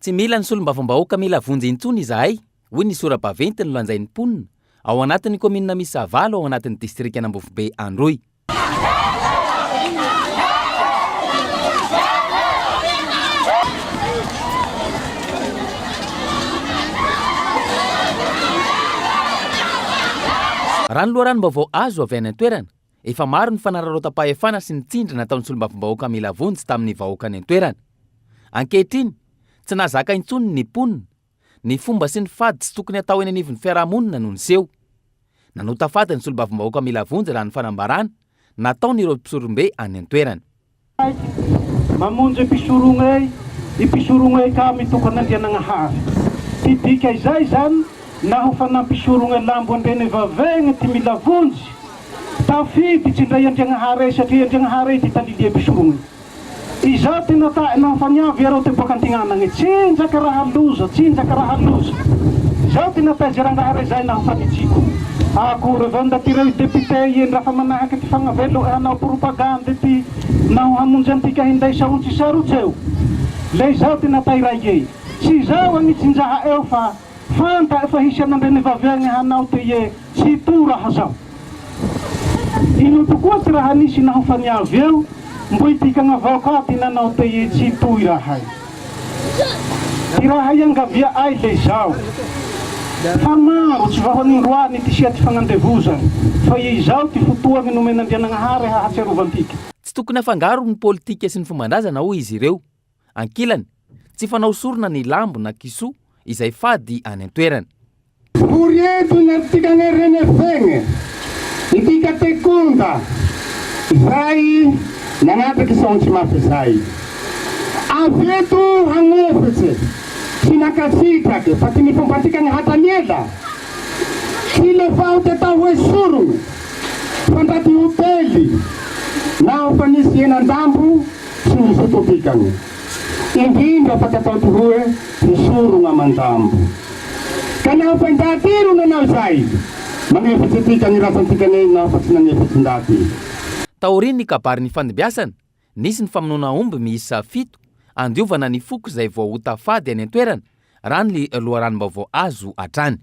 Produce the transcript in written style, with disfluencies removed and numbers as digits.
Tsy mila ny solombavambahoaka mila vonjy intsony izahay, hoy ny sora-baventy nolanjain'ny mponina ao anatin'ny kaominina Misavalo ao anatin'ny distrikan'Ambovobe Androy. Raha ny loharanom-baovao azo avy any an-toerana, efa maro ny fanararaotam-pahefana sy ny tsindry nataon'ny solombavambahoaka Mila Vonjy tamin'ny vahoaka any an-toerana. Ankehitriny, tsy nahazaka intsony ny mponina, ny fomba sy ny fady tsy tokony hatao eny anivon'ny fiarahamonina no niseho. Nanota fady ny solombavambahoaka Mila Vonjy raha ny fanambarana nataon'ireo mpisorombe any an-toerana. Mamonje mpisorogney, i mpisorogney ka mitoka an'Andrianagnahare. Ty dika izay zany, naho fa nampisorogne lambo an-drene vavegne ty mila vonjy, tafiditsy ndray Andriagnaharey satria Andriagnaharey ty talilie mpisorogne. Izao ty nata'e naho fa niavy iareo te boak' antignanagne, Tsinjaka raha loza, tsinjaka raha loza! Izao ty nata'e ze rangahy rezay naho fa nitsiko. Akore vao ndaty reo i député ie ndra fa manahake ty fagnavelo'e hanao propagande ty naho hamonjy antika hinday saontsy sarotseo? Le izao ty nata'e i raikey, Tsy izao agnitsinjaha'eo fa fanta'e fa hisy anan-drenevave agne hanao te ie tsy to raha zao. Ino tokoa ty raha nisy naho fa niavy eo? Mbo itikagna avao ka ty nanao te ie tsy to i rahay. Ty raha iangavia'ay le izao, Fa maro tsy vaho anindroany ty sia ty fagnandevozagne, fa ie izao ty fotoagne nomen'Andrianagnahare hahatsiarovantika. Tsy tokony hafangaro ny politika sy ny fomban-drazana hoy izy ireo. Ankilany, tsy fanao sorona ny lambo na kisoa izay fady any an-toerana. Vory eto ny antikagne renefegne, itika tekonda, izay nagnatriky saontsy mafy zay. Avy eto hagnefetse, tsy nankasitrake fa ty nifomban-tikagne hatrany ela, tsy le faoty atao hoe sorogne, fa ndra ty hotely naho fa nisy henan-dambo Tsy nizoto tikagne, indrindra fa tsy atao tihoe hisorogna aman-dambo. Ka naho fa ndaty ro nanao izay, magnefetse tikagne razantikagney naho fa tsy nagnefetse ndaty. Taorian'ny kabary nifandimbiasana, nisy ny famonoana omby miisa fito handiovana ny foko izay voaota fady any an-toerana, raha ny loharanom-baovao azo hatrany.